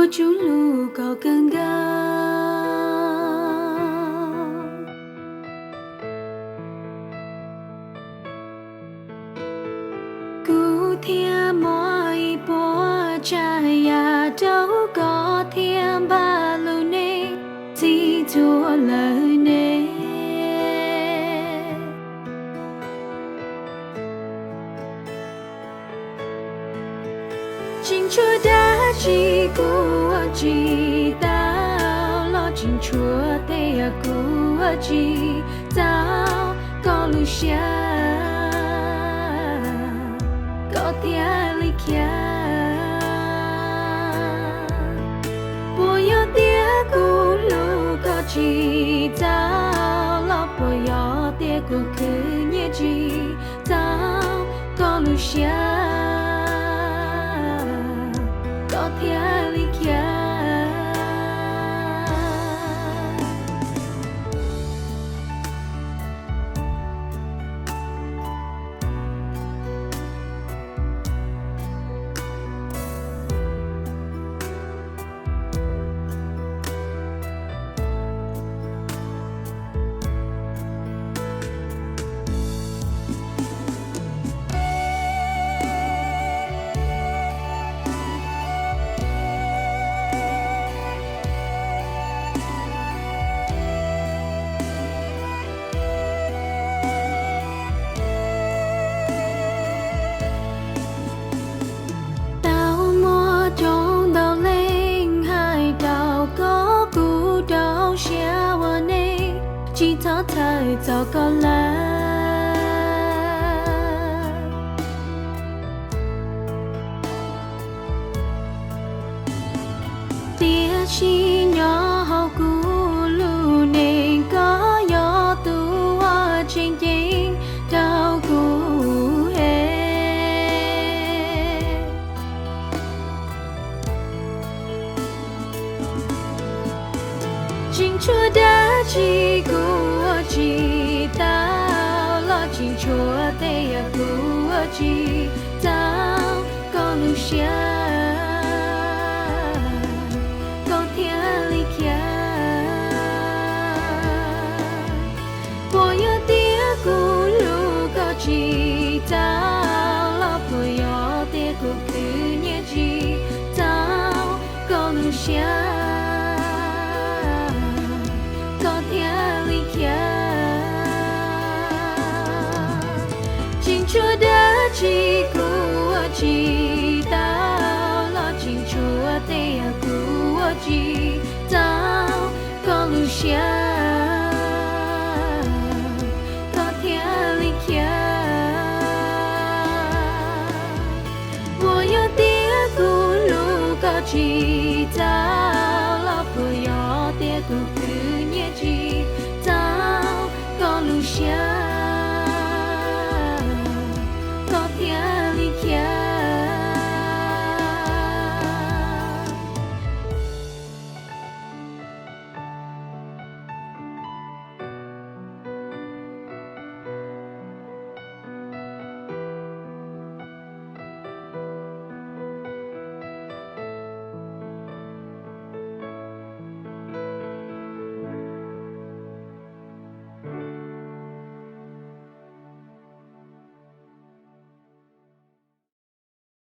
Tswv Ntuj, koj kawg nkaus. Kuv thiaj muaj ib puas tsav yam rau koj thiab npaj lub neej txhij txhua lawm ne. Tseem tshuav dab tsi kuv ua tsis tau los, tseem tshuav tej yam kuv ua tsis tau, koj lub siab koj thiaj li khiav. Puas yog tias kuv hlub koj tsis txaus los, puas yog tias kuv khwv nyiaj tsis txaus, koj lub siab koj thiaj li khiav. Tau muaj coob ntau leej hais rau koj, kuv rau siab ua neej tsis txhob txhawj txog koj lawm. Tiam sis nyob hauv kuv lub neej, koj yog tus uas tseem ceeb rau kuv heev. Tseem tshuav dab tsi kuv ua tsis tau los, tseem tshuav tej yam kuv ua tsis tau, koj lub siab koj thiaj li khiav. Puas yog tias kuv hlub koj tsis txaus los, puas yog tias kuv khwv nyiaj tsis txaus, koj lub siab koj thiaj li khiav. Tseem tshuav dab tsi kuv ua tsis tau los, tseem tshuav tej yam kuv ua tsis tau, koj lub siab koj thiaj li khiav. Puas yog tias kuv hlub koj tsis txaus